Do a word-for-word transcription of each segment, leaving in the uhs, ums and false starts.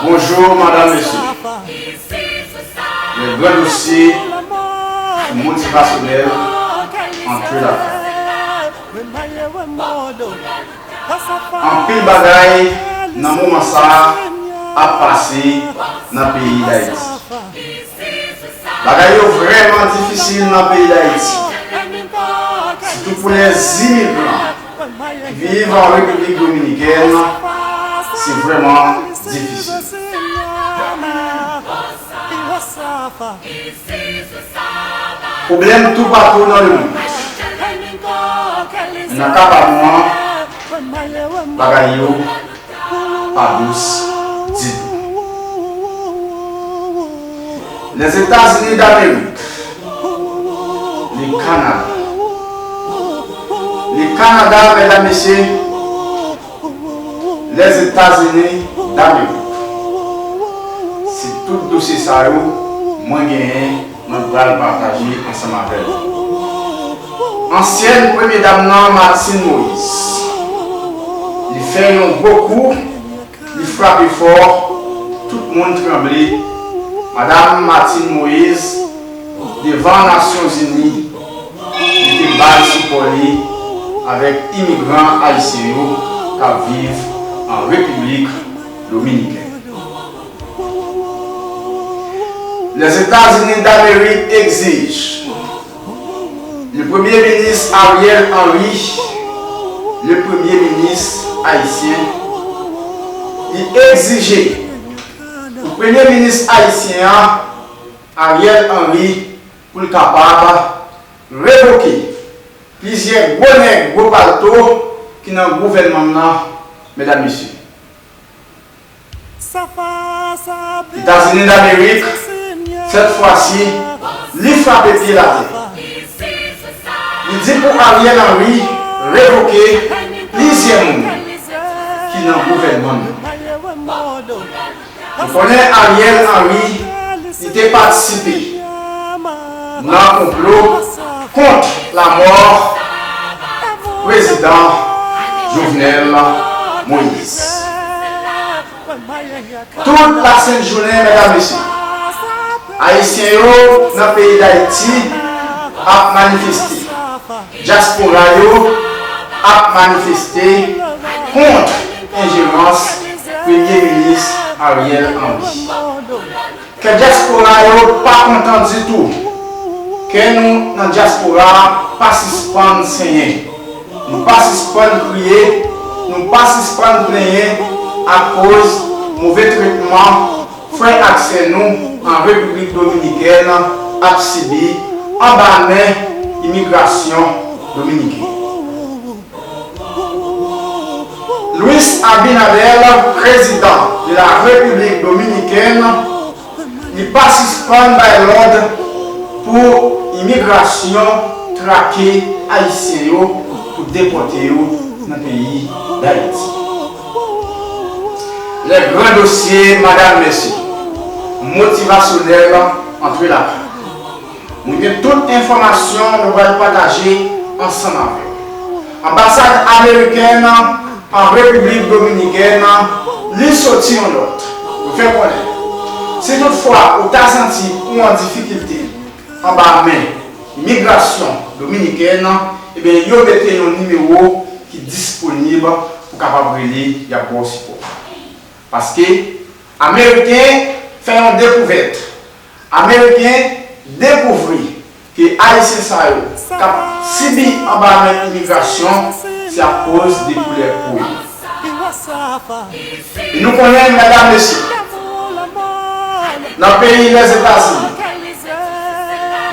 Bonjou, madanm, mesye. Le gran dosye motivasyonèl antre lakay. Anpil bagay nan moman sa a ap pase nan peyi Dayiti. Bagay yo vrèman difisil nan peyi Dayiti. Sitou pou lèzimigran ki viv an Repiblik Dominikèn, se vrèman difisil. Pwoblèm toupatou nan lemonn. Nan ka pa nou an, bagay yo pa dous ditou. Lèzetazini Damerik, le Kanada. Le Kanada, medam, mesye, Lèzetazini Damerik. Se tout dosye sa yo mwen genyen, mwen pral pataje ansanm avè nou. Ansyèn premye dam nan, Martine Moïse, li fè yon gwo kou, li frape fò, tout moun tranble. Madanm Martine Moïse, devan Nasyonzini, li te bay sipò li avèk imigran ayisyen yo k ap viv an Repiblik Dominikèn. Lèzetazini Damerik egzije le premye minis Ariel Henry, le premye minis ayisyen, li egzije pou premye minis ayisyen an, Ariel Henry, pou l kapab revoke plizyè gwo nèg gwo palto ki nan gouvènman nan, medam, mesye. Etazini Damerik, sèt fwa si, li frape pye l atè. Li di pou Ariel Henry revoke plizyè moun ki nan gouvènman nan. Nou konnen Ariel Henry, li te patisipe nan konplo kont lamò prezidan Jovenel Moïse. Tout lasent jounen, medam, mesye, ayisyen yo nan peyi Dayiti ap manifeste. Dyaspora yo ap manifeste kont enjerans Premye Minis Ariel Henry. Kè dyaspora yo pa kontan ditou. Kè nou nan dyaspora a pa sispann senyen. Nou pa sispann kriye, nou pa sispann plenyen akoz move tretman frè ak sè nou an Repiblik Dominikèn ap sibi anba men imigrasyon dominiken. Luis Abinader, président de la République dominicaine, li pa sispann bay lòd pou imigrasyon trake ayisyen yo pou depòte yo nan peyi Dayiti. Le gran dosye, madanm, mesye, motivasyonèl antre lakay. Nou gen tout enfòmasyon nou pral pataje ansanm avè w. Anbasad amerikèn an Repiblik Dominikèn, li soti yon nòt pou fè konnen, si toutfwa ou ta santi ou an difikilte anba men imigrasyon dominikèn, ebyen, yo mete yon nimewo ki disponib pou kapab rele, y ap ba w sipò. Paske Ameriken fè yon dekouvèt. Ameriken dekouvri ke Ayisyen sa yo k ap sibi anba men imigrasyon, se akoz de koulè po yo. E nou konnen, medam, mesye, nan peyi Lèzetazini,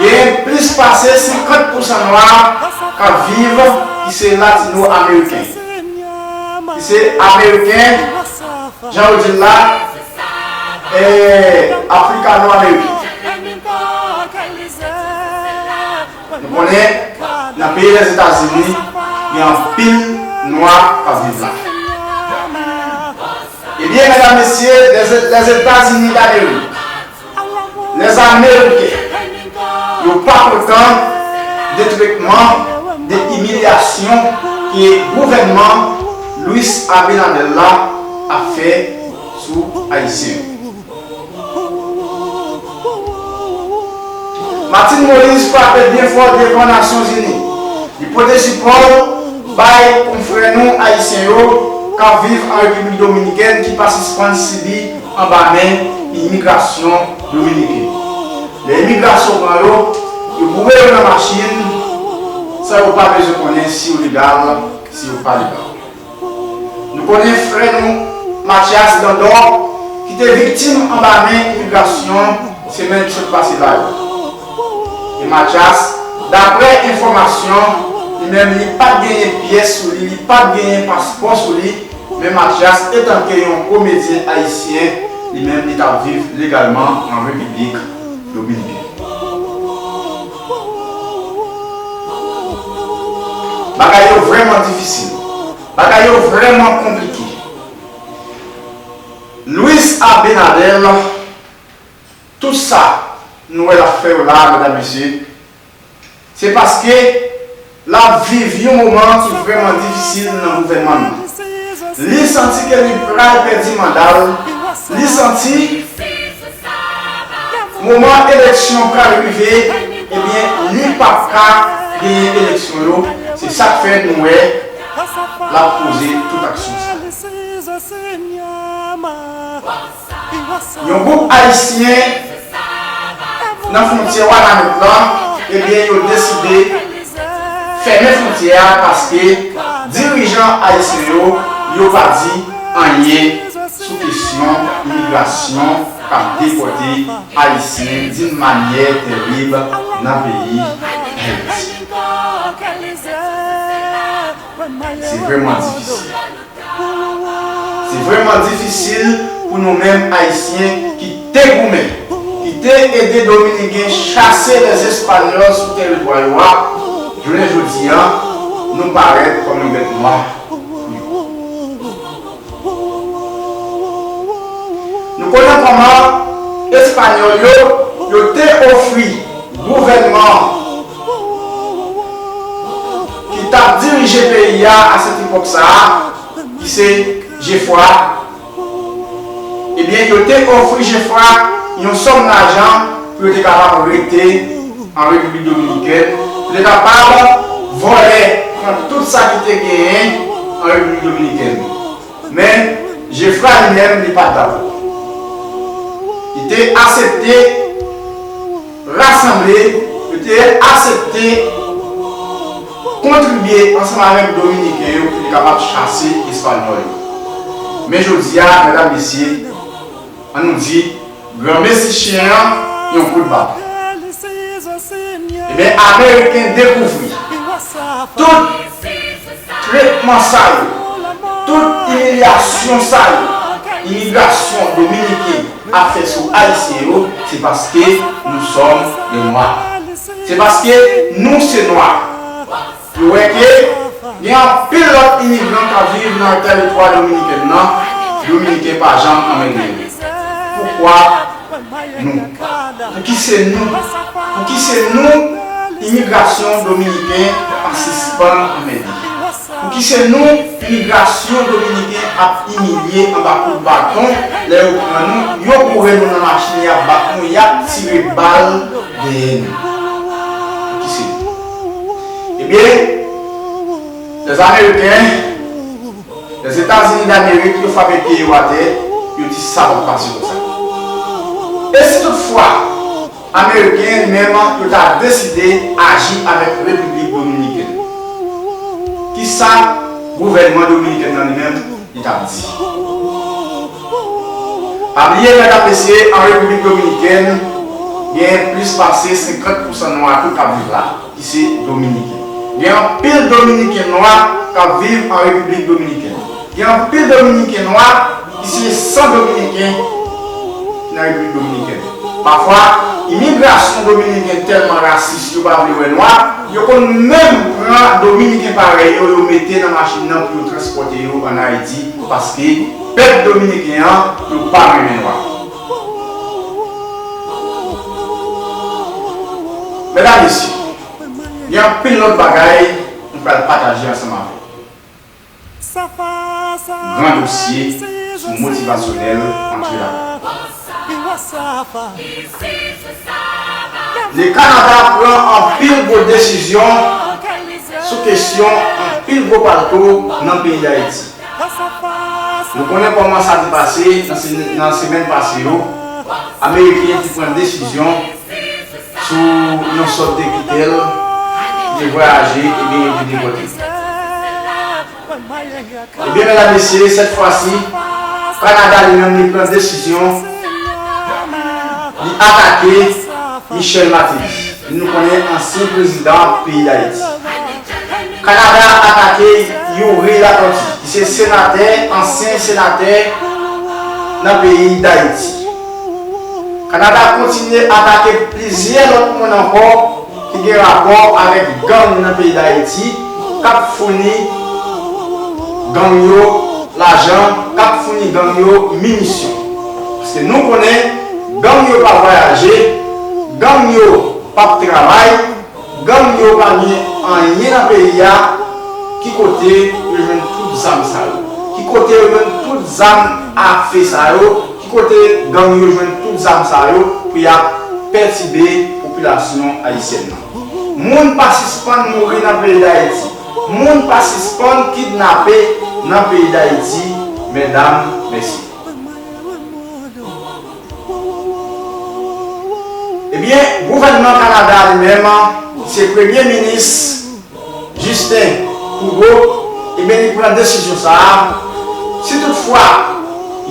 gen plis pase senkant pousan nwa k ap viv ki se latino ameriken, ki se ameriken, jan yo di l la, e, afrikano-ameriken. Nou konnen, nan peyi Lèzetazini, gen anpil nwa k ap viv la. Ebyen, medam, mesye, Lèzetazini Damerik, Lèzameriken, yo pa kontan de tretman, de imilyasyon ke gouvènman Luis Abinader la ap fè sou Ayisyen yo. Martine Moïse frape byen fò devan Nasyonzini. Li pote sipò l bay konfrè nou Ayisyen yo k ap viv an Repiblik Dominikèn ki pa sispann sibi anba men imigrasyon dominiken. Lè imigrasyon pran yo, yo boure yo nan machin, san yo pa bezwen konnen si yo legal, si yo pa legal. Nou konnen frè nou Mathias Dandor, ki te viktim anba men imigrasyon semèn ki sot pase la yo. E Mathias, daprè enfòmasyon, li menm li pa t genyen pyès sou li, li pa t genyen paspò sou li, men Mathias, etanke yon komedyen ayisyen, li menm li t ap viv legalman an Repiblik Dominikèn. Bagay yo vrèman difisil. Bagay yo vrèman konplike. Luis Abinader, tout sa nou wè l ap fè yo la, medam, mesye, se paske l ap viv yon moman ki vrèman difisil nan gouvènman l. Li santi ke li pral pèdi manda l. Li santi moman eleksyon pral rive, ebyen, li p ap ka genyen eleksyon yo. Se sa k fè nou wè l ap poze tout aksyon sa. Yon gwoup ayisyen nan fwontyè Wanament lan, ebyen, yo deside fèmen fwontyè a paske dirijan ayisyen yo, yo pa di anyen sou kesyon imigrasyon k ap depòte Ayisyen d'une manière terrible nan peyi Ayiti. Se vrèman difisil. Se vrèman difisil pou nou menm Ayisyen ki te goumen, ki te ede Dominiken chase lèzespanyòl sou tèritwa yo a. Jounen jodi a, nou parèt kòm yon bèt nwa pou yo. Nou konnen kòman Espanyòl yo, yo te ofri gouvènman ki t ap dirije peyi a, a sèt epòk sa a, ki se Jefra, ebyen, yo te ofri Jefra yon sòm lajan pou yo te kapab rete an Repiblik Dominikèn, pou yo te kapab vòlè, pran tout sa ki te genyen an Repiblik Dominikèn. Men, Jefra li menm, li pa t dakò. Li te aksepte rasanble, li te aksepte kontribye ansanm avèk Dominiken yo pou li kapab chase Espanyòl yo. Men jodi a, medam, mesye, ann nou di, granmesi chen an, yon kout bat. Ebyen, Ameriken dekouvri tout tretman sa yo, tout imilyasyon sa yo, imigrasyon dominiken ap fè sou Ayisyen yo, se paske nous sommes des Noirs. Se paske nou se nwa. Yo wè ke gen anpil lòt imigran k ap viv nan tèritwa dominiken nan, Dominiken pa janm anmède yo. Poukwa nou? Pouki se nou? Pouki se nou imigrasyon dominiken pa sispann anmède? Pouki se nou imigrasyon dominiken ap imilye anba kout baton, lè yo pran nou, yo boure nou nan machin, y ap bat nou, y ap tire bal dèyè nou? Pouki se nou? Ebyen, Lèzameriken, Lèzetazini Damerik, yo frape pye yo atè, yo di sa p ap pase konsa. E si toutfwa Ameriken li menm yo ta deside aji avèk Repiblik Dominikèn, kisa gouvènman dominiken nan li menm li t ap di? Pa bliye, medam, mesye, an Repiblik Dominikèn, gen plis pase senkant pousan nwa tou k ap viv la, ki se Dominiken. Gen anpil Dominiken nwa k ap viv an Repiblik Dominikèn. Gen anpil Dominiken nwa ki se san Dominiken ki nan Repiblik Dominikèn. Pafwa, imigrasyon dominiken tèlman rasis, yo pa vle wè nwa, yo konn menm pran Dominiken parèy yo, yo mete nan machin nan pou yo transpòte yo ann Ayiti, paske pèp dominiken an, yo pa renmen nwa. Medam, mesye, gen anpil lòt bagay nou pral pataje ansanm avè w. gran dosye sou motivasyonèl antre lakay. Le Kanada pran anpil gwo desizyon sou kesyon anpil gwo palto nan peyi Dayiti. Nou konnen kòman sa te pase nan se- nan semèn pase yo. Ameriken te pran desizyon sou yon sòt de kite l ki te vwayaje ebyen yo te depòte. Ebyen medam mesye, sèt fwa si Kanada li menm li pran desizyon li atake Michel Martelly. Nou konnen ansyen prezidan peyi Dayiti. Kanada atake Youri Latortue ki se senatè, ansyen senatè nan peyi Dayiti. Kanada kontinye atake plizyè lòt moun ankò ki gen rapò avèk gang nan peyi Dayiti k ap founi gang yo lajan, k ap founi gang yo minisyon. Paske nou konnen gang yo pa vwayaje, gang yo p ap travay, gang yo pa gen anyen nan peyi a. Ki kote yo jwenn tout zam sa yo? Ki kote yo jwenn tout zam afe sa yo? Ki kote gang yo jwenn tout zam sa yo pou y ap pètibe popilasyon ayisyèn nan? Moun pa sispann mouri nan peyi Dayiti. Moun pa sispann kidnape nan peyi Dayiti, medam, mesye. Ebyen, gouvènman Kanada li menm, se premye minis Justin Trudeau, ebyen, li pran desizyon sa a. Si toutfwa,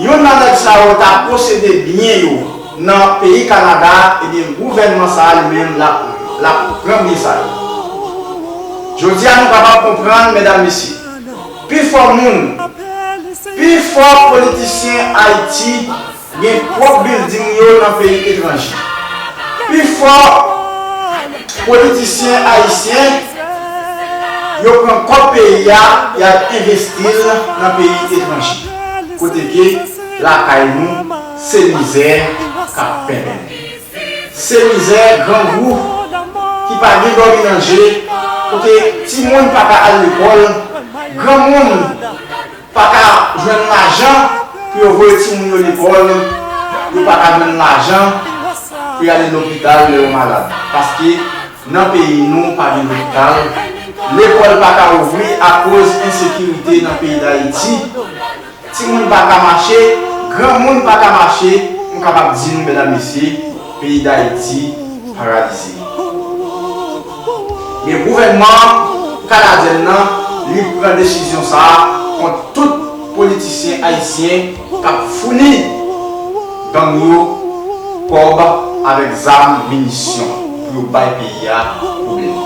youn nan nèg sa yo ta posede byen yo nan peyi Kanada, ebyen, gouvènman sa a li menm l ap, l ap pran byen sa yo. Jodi a, nou kapab konprann, medam, mesye, pifò moun, pifò politisyen Ayiti gen pwòp bilding yo nan peyi etranje. Pifò politisyen ayisyen, yo pran kòb peyi a, y al envesti l nan peyi etranje. Kote ke lakay nou, se mizè k ap penben nou. Se mizè, grangou, ki pa gen dòmi nan je, kote timoun pa ka al lekòl, granmoun pa ka jwenn lajan pou yo voye timoun yo lekòl, yo pa ka jwenn lajan pou y ale lopital lè yo malad. Paske nan peyi nou pa gen lopital, lekòl pa ka ouvri akoz ensekirite nan peyi Dayiti. Timoun pa ka mache, granmoun pa ka mache, m kapab di nou, medam, mesye, peyi Dayiti paralize. Men gouvènman kanadyen nan, li pran desizyon sa a kont tout politisyen ayisyen k ap founi gang yo kòb avèk zam, minisyon pou yo bay peyi a pwoblèm.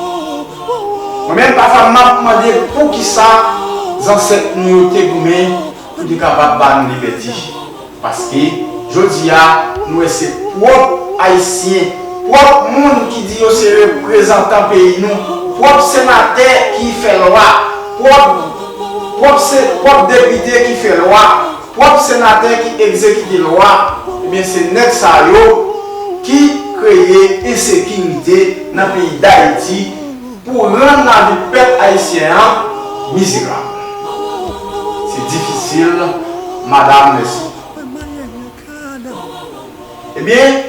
Mwen menm, pafwa, m ap mande poukisa zansèt nou yo te goumen pou te kapab ba nou libète. Paske, jodi a, nou wè se pwòp Ayisyen, pwòp moun ki di yo se reprezantan peyi nou, pwòp senatè ki fè lwa, pwòp, pwòp se, pwòp depite ki fè lwa, pwòp senatè ki egzekite lwa, ebyen, se nèg sa yo ki kreye ensekirite nan peyi Dayiti pou rann lavi pèp ayisyen an mizerab. Se difisil, madam, mèsi. Ebyen,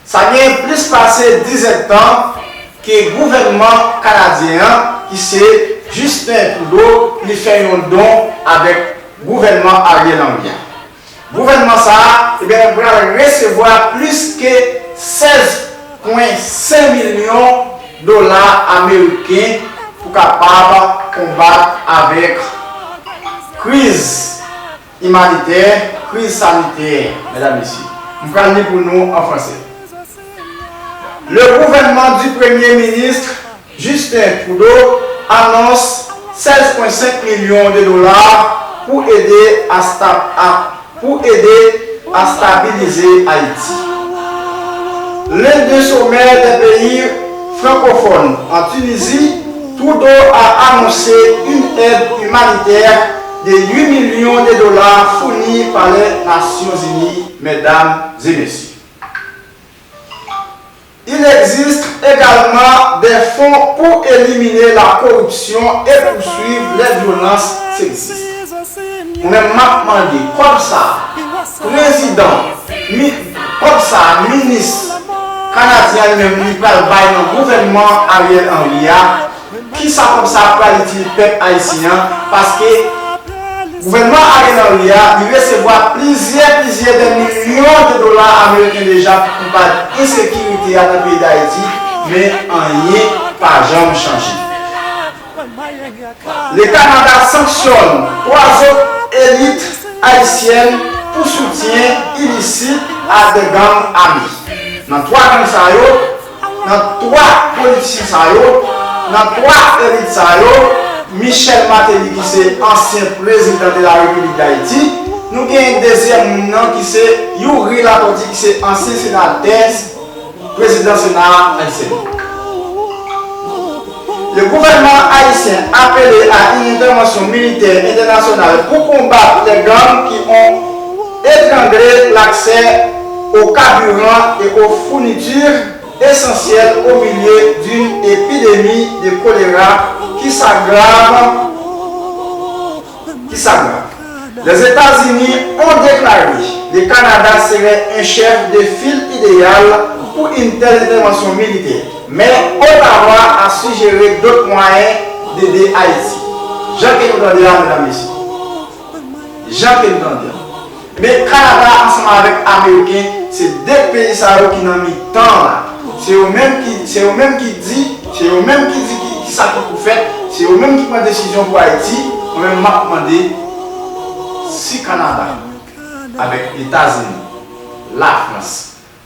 sa gen plis pase diz èdtan ke gouvènman kanadyen an, ki se Justin Trudeau, li fè yon don avèk gouvènman Ariel Henry an. Gouvènman sa a, ebyen, pral resevwa plis ke sèz pwen senk milyon dola ameriken pou kapab konbat avèk kriz imanitè, kriz sanitè, medam, mesye. M pral li pou nou an fransè. Le gouvernement du Premier ministre Justin Trudeau annonce seize point cinq millions de dollars pour aider à sta-, à, pour aider à stabiliser Haïti. Lors d'un sommet des pays francophones en Tunisie, Trudeau a annoncé une aide humanitaire de huit millions de dollars fournie par les Nations Unies, mesdames et messieurs. Il existe également des fonds pour éliminer la corruption et poursuivre les violences sexistes. Mwen menm m ap mande kòb sa a, prezidan, mi, kòb sa a, minis kanadyen an li menm li pral bay nan gouvènman Ariel Henry a, kisa kòb sa a pral itil pèp ayisyen an, paske gouvènman Ariel Henry a, li resevwa plizyè, plizyè dè milyon de dola ameriken deja pou konbat ensekirite a nan peyi Dayiti, men anyen pa janm chanje. Le Canada sanctionne trois autres élites haïtiennes pour soutien illicite à des gangs armés. Nan twa gang sa yo, nan twa politisyen sa yo, nan twa elit sa yo, Michel Martelly ki se ansyen prezidan de la Repiblik Dayiti, nou gen dezyèm moun nan ki se Youri Latortue ki se ansyen senatè, prezidan Sena a, L C D. Le gouvernement haïtien appelé à une intervention militaire internationale pour combattre les gangs qui ont étranglé l'accès au carburant et aux fournitures essentielles au milieu d'une épidémie de choléra qui s'aggrave, qui s'aggrave. Les États-Unis ont déclaré le Canada serait un chef de file idéal pour une telle intervention militaire. Mais Ottawa a suggéré d'autres moyens d'aider Haïti. Jan ke nou tande a, medam, mesye. Jan ke nou tande a. Men Kanada ansanm avèk Ameriken, se de peyi sa yo ki nan mitan la. Se yo menm ki, se yo menm ki di, se yo menm ki di ki, ki sa ki pou fèt, se yo menm ki pran desizyon pou Ayiti. Mwen menm m ap mande si Kanada avèk Etazini, Lafrans,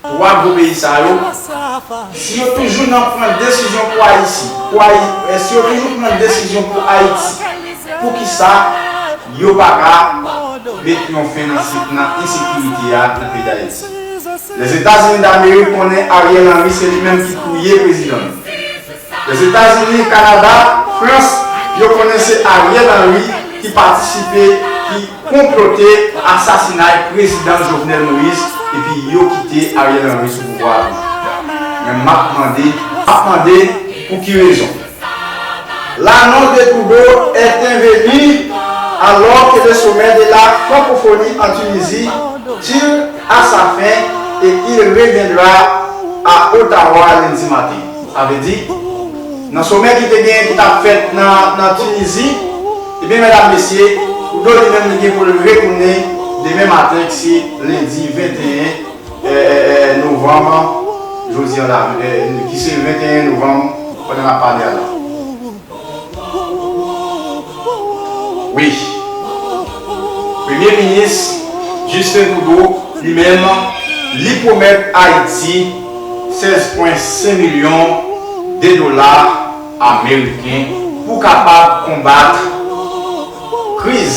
twa gwo peyi sa yo, si yo toujou nan pran desizyon pou Ayiti, pou Ayi-, si yo toujou pran desizyon pou Ayiti, poukisa yo pa ka met yon fen nan, nan ensekirite a nan peyi Dayiti? Lèzetazini Damerik konnen Ariel Henry se li menm ki touye prezidan yo. Lèzetazini, Kanada, Frans, yo konnen se Ariel Henry ki patisipe, ki konplote asasinay prezidan Jovenel Moïse, epi yo kite Ariel Henry sou pouvwa a toujou. Men m ap mande, m ap mande pou ki rezon? L'annonce de Trudeau est venue alors que le sommet de la francophonie en Tunisie tire à sa fin et il reviendra à Ottawa lundi matin. Sa vle di, nan somè ki te genyen ki t ap fèt nan, nan Tinizi, ebyen, medam, mesye, Trudeau li menm li gen pou l retounen demen maten, ki se lendi venteyen, e, e, e, novanm, jodi a la, e, ki se venteyen novanm, pandan n ap pale a la. Wi. Premye Minis Justin Trudeau, li menm, li pwomèt Ayiti sèz pwen senk milyon de dola ameriken pou kapab konbat kriz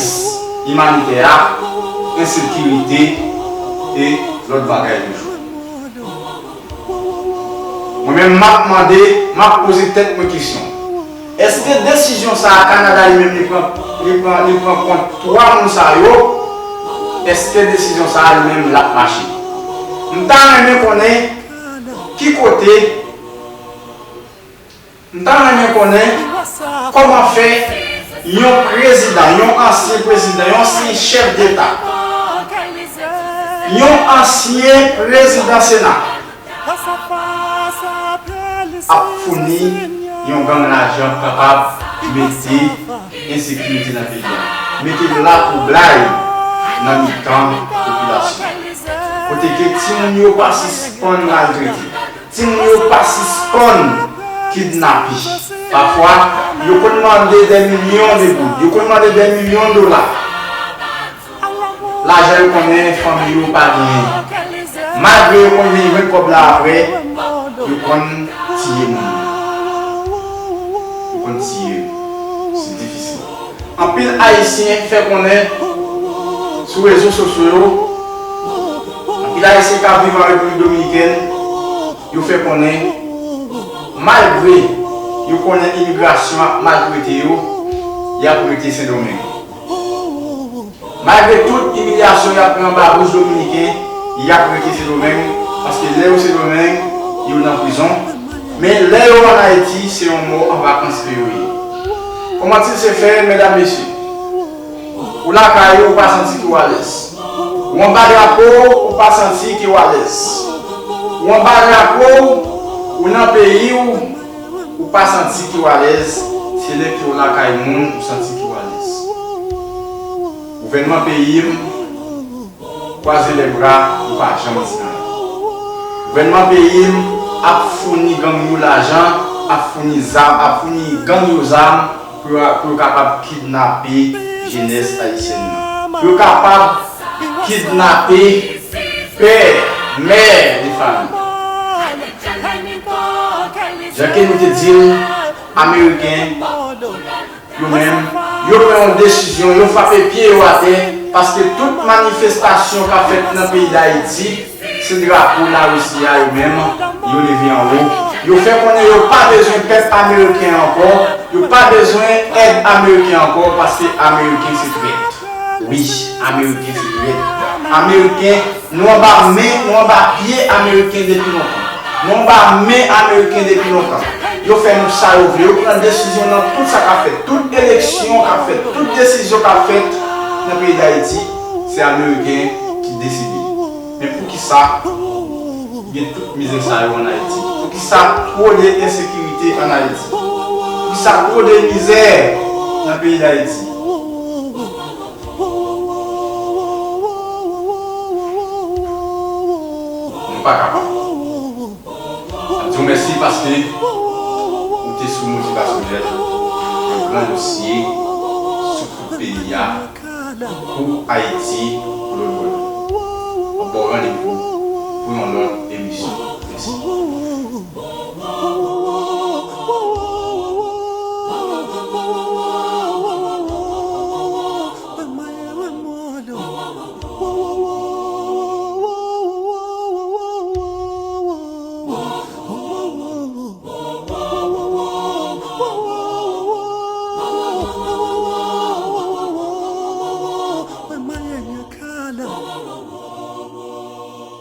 imanitè a, ensekirite e lòt bagay toujou. Mwen menm, m ap mande, m ap poze tèt mwen kesyon. Èske desizyon sa a, Kanada li menm li pran, li pran, li pran kont twa moun sa yo? Èske desizyon sa a li menm l ap mache? M ta renmen konnen ki kote, m ta renmen konnen kòman fè yon prezidan, yon ansyen prezidan, yon ansyen chèf deta, yon ansyen prezidan Sena, ap founi yon gang lajan pou kapab mete ensekirite nan peyi a, mete latwoublay nan mitan popilasyon, kote ke timoun yo pa sispann maltrete, timoun yo pa sispann kidnape. Pafwa, yo konn mande dè milyon de goud, yo konn mande dè milyon dola. Lajan yo konnen fanmi yo pa genyen. Malgre yo konn vin jwenn kòb la apre, yo konn tiye moun. Yo konn tiye yo. Se difisil. Anpil Ayisyen fè konnen sou rezo sosyo yo, anpil Ayisyen k ap viv an Repiblik Dominikèn, yo fè konnen, malgre yo konnen imigrasyon ap maltrete yo, y ap rete Sendomeng. Malgre tout imilyasyon y ap pran anba bouch Dominiken, y ap rete Sendomeng, paske lè yo Sendomeng, yo nan prizon. Men lè yo ann Ayiti, se yon mò an vakans ke yo ye. Comment il se fait, mesdames, messieurs, Ou lakay ou, ou pa santi ke w alèz. Ou anba drapo, ou pa santi ke w alèz. Ou anba drapo, ou nan peyi w, ou pa santi ke w alèz. Se lè ke w lakay moun, ou santi ke w alèz. Gouvènman peyi m, kwaze lè bra, ou pa janm di anyen. Gouvènman peyi m ap founi gang yo lajan, ap founi zam, ap founi gang yo zam pou yo, pou yo kapab kidnape jenès ayisyèn nan. Pou yo kapab kidnape pè, mè de fanmi. Jan ke nou te di l, Ameriken, yo menm, yo pran yon desizyon, yo frape pye yo atè, paske tout manifestasyon k ap fèt nan peyi Dayiti, se drapo Larisi a yo menm, yo leve anwo. Yo fè konnen yo pa bezwen pèp ameriken ankò, yo pa bezwen èd ameriken ankò, paske ameriken se trèt. Wi, ameriken se trèt. Ameriken, nou anba men, nou anba pye ameriken depi lontan. Nou anba men ameriken depi lontan. Yo fè nou sa yo vle. Yo pran desizyon nan tout sa k ap fèt. Tout eleksyon k ap fèt, tout desizyon k ap fèt nan peyi Dayiti, se ameriken ki deside. Men poukisa gen tout mizè sa yo ann Ayiti? Poukisa twò de ensekirite ann Ayiti? Poukisa twò de mizè nan peyi Dayiti? Nou pa kapab. N ap di w mèsi paske ou te sou Motivasyonèl, yon gran dosye sou kout peyi a, pou Ayiti, pou lòt bò. N ap ba w randevou pou yon lòt emisyon. Mèsi.